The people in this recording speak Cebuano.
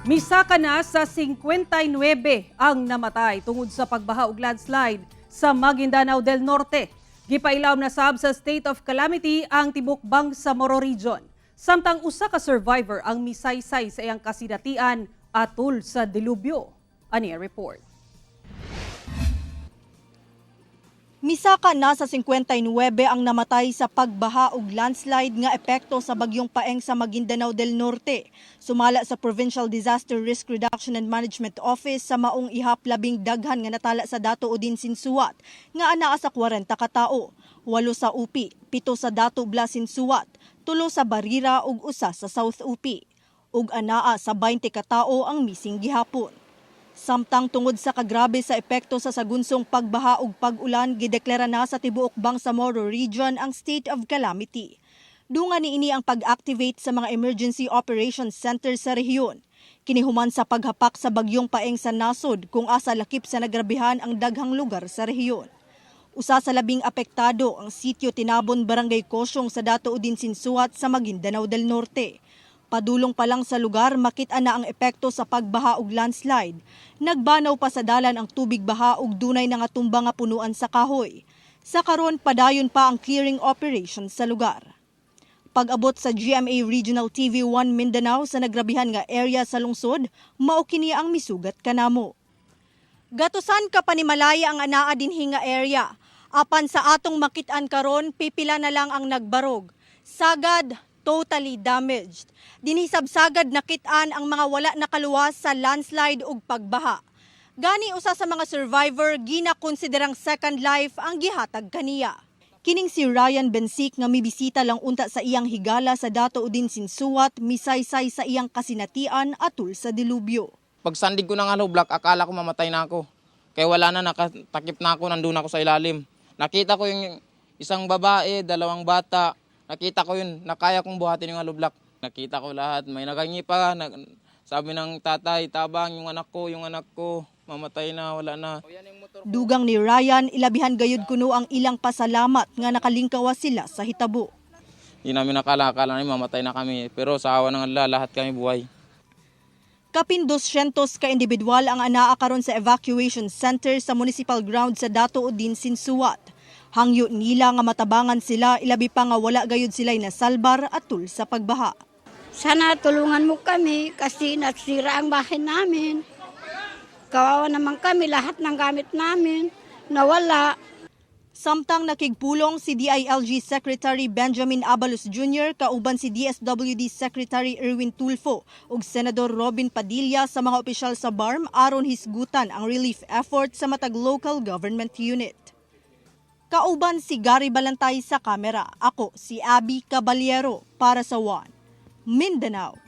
Misaka na sa 59 ang namatay tungod sa pagbaha ug landslide sa Maguindanao del Norte. Gipailawom na sab sa state of calamity ang tibok Bangsamoro Region. Samtang usa ka survivor ang misaysay sa iyang kasinatian atul sa dilubyo. Ani ang report. Misaka na sa 59 ang namatay sa pagbaha ug landslide nga epekto sa bagyong Paeng sa Maguindanao del Norte. Sumala sa Provincial Disaster Risk Reduction and Management Office, sa maong ihap, 10 daghan nga natala sa Dato Odin Sinsuat nga anaa sa 40 ka tawo. 8 sa Upi, 7 sa Datu Blah Sinsuat, 3 sa Barira ug 1 sa South Upi. Ug anaa sa 20 ka tawo ang missing gihapon. Samtang tungod sa kagrabe sa epekto sa sagunsong pagbaha ug pag-ulan, gideklara na sa tibuok Bangsamoro Region ang state of calamity. Dunga niini ang pag-activate sa mga emergency operations center sa rehiyon. Kini human sa paghapak sa bagyong Paeng sa nasod kung asa lakip sa nagrabihan ang daghang lugar sa rehiyon. Usa sa labing apektado ang sitio Tinabon, Barangay Kosyong sa Dato Odin Sinsuat sa Maguindanao del Norte. Padulong pa lang sa lugar, makita na ang epekto sa pagbaha ug landslide. Nagbanaw pa sa dalan ang tubig baha ug dunay nga tumba nga punuan sa kahoy. Sa karon, padayon pa ang clearing operation sa lugar. Pag-abot sa GMA Regional TV 1 Mindanao sa nagrabihan nga area sa lungsod, mao kini ang misugat kanamo. Gatusan ka panimalaya ang anaa dinhi nga area. Apan sa atong makit-an karon, pipila na lang ang nagbarog. Sagad, totally damaged. Dinhi sab sagad nakit-an ang mga wala nakaluwas sa landslide ug pagbaha. Gani usa sa mga survivor, gina konsiderang second life ang gihatag kaniya. Kining si Ryan Bensik nga mibisita lang unta sa iyang higala sa Dato Odin Sinsuat, misaysay sa iyang kasinatian atul sa dilubyo. Pagsandig ko ng hollow block, akala ko mamatay na ako. Kaya wala na, nakatakip na ako, nandun ako sa ilalim. Nakita ko yung isang babae, dalawang bata. Nakita ko yun, nakaya kong buhatin yung hollow block. Nakita ko lahat, may nakahingi pa. Sabi ng tatay, "Tabang, yung anak ko, mamatay na, wala na." Dugang ni Ryan, ilabihan gayud kuno ang ilang pasalamat nga nakalingkawas sila sa hitabo. Hindi namin nakala, akala namin mamatay na kami. Pero sa awa ng Allah, lahat kami buhay. Kapin 200 ka individual ang anaa karon sa evacuation center sa municipal ground sa Dato Odin Sinsuat. Hangyo nila nga matabangan sila, ilabi pa nga wala gayud sila nasalbar atul sa pagbaha. Sana tulungan mo kami kasi nasira ang bahay namin. Kawawa naman kami, lahat ng gamit namin nawala. Samtang nakigpulong si DILG Secretary Benjamin Abalos Jr. kauban si DSWD Secretary Erwin Tulfo ug Senador Robin Padilla sa mga opisyal sa BARMM aron hisgutan ang relief effort sa matag local government unit. Kauban si Gary Balantay sa kamera. Ako si Abby Caballero para sa One Mindanao.